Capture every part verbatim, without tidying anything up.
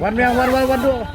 Wan, wan, wan, wan, wan, dua.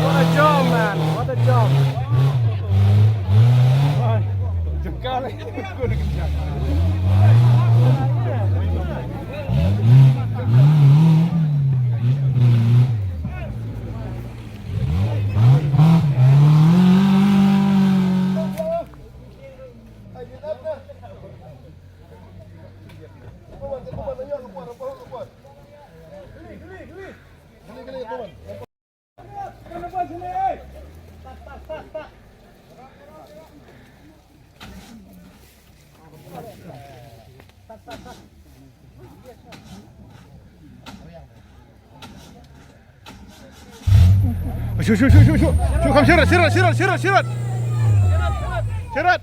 What a jump, man. What a jump. Jengkal. Shu, shu, shu, shu, shu. Shu, kam, Sherrod, Sherrod, Sherrod, Sherrod, Sherrod. Sherrod.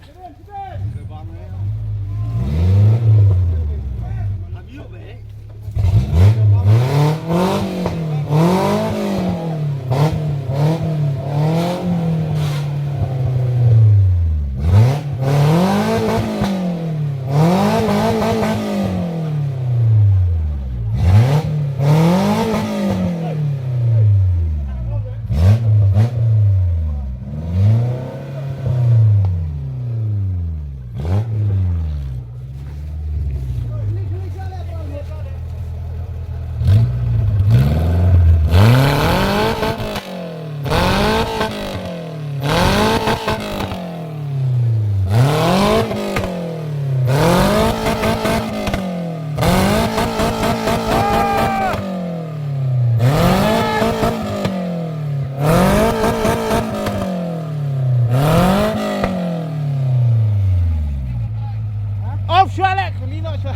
Off shuwa leh, kali noh shuwa.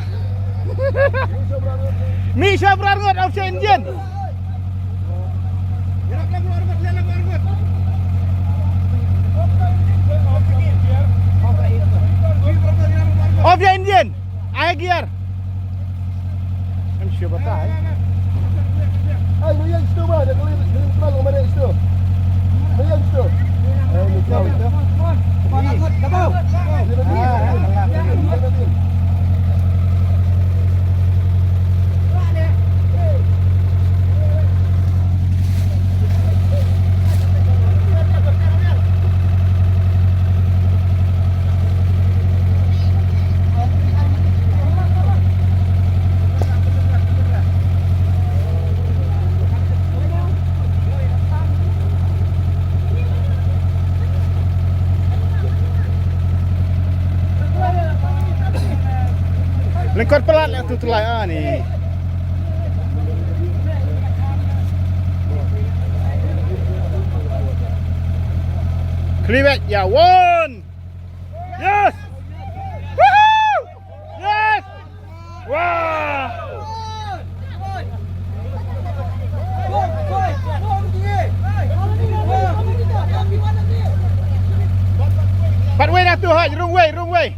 Mih shuwa bra ngut, off shuwa engine. Off shuwa engine. Ai gear. Em Siapa tahu? Ai, meriang situ, bah. Dia kali, dia kali, kali, kali situ. Meriang situ. Ai, meriang situ. Lyngkot palat ïa tu tulai ani. Kliwet ïa won. Yes. Woohoo! Yes. Wah. Pat wei na tu haj, rung wei, rung wei.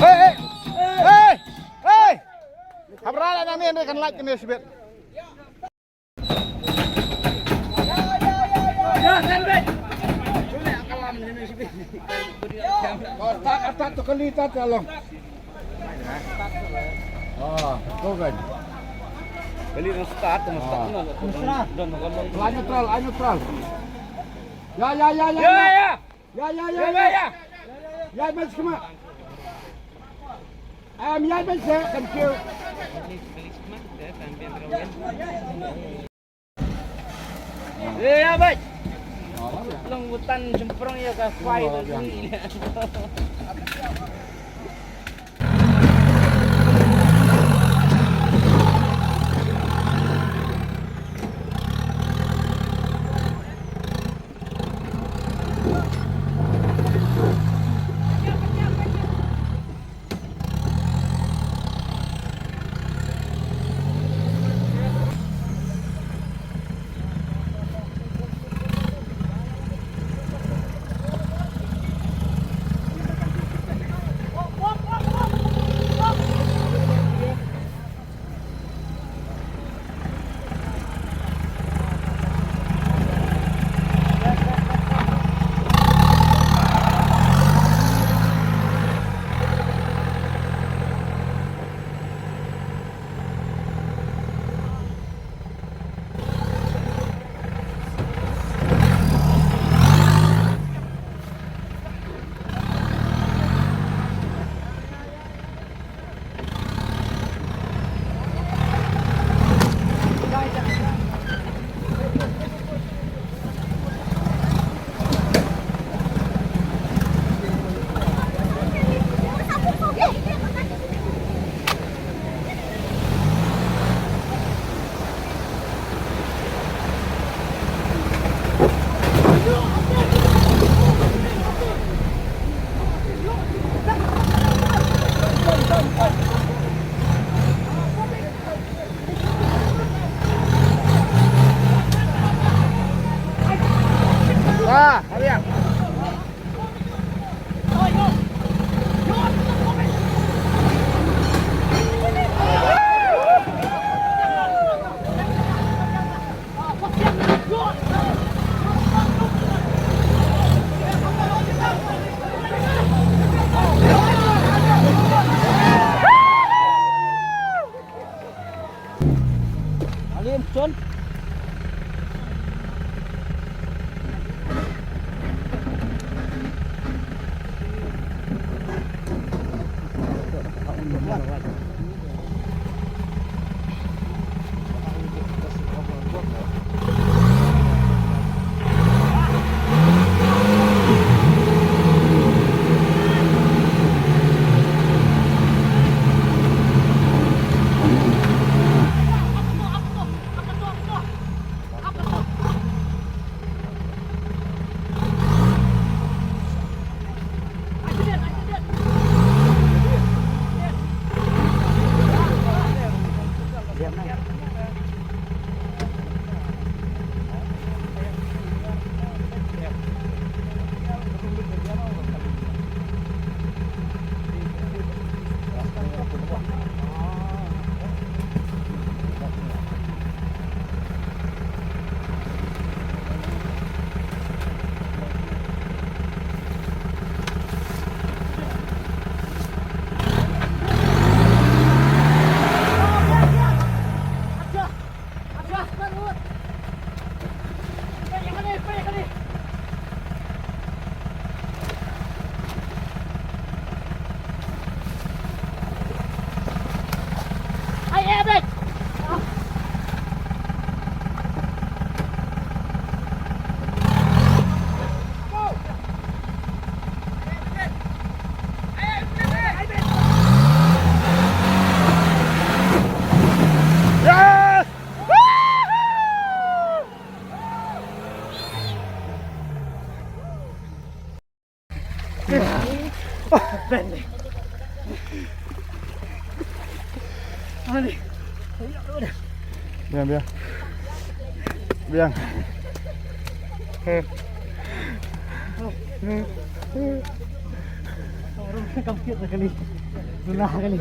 Hei, hei, hei, hei. Hamra la nang ni, kan lait kene sibit. Atat, atat tu kali, atat ka long. Ah, tu kan. Kali na start, na start na. Ai neutral, ai neutral. Ya, ya, ya, ya. Ya, ya, ya, ya. Ya, mas kema. Em, ya, mas, thank you. Eh, ya, baik. Long hutan jemprong ya ka fai tu ni. Biang, biang. Biang. Kam kit kali. Sulah kali.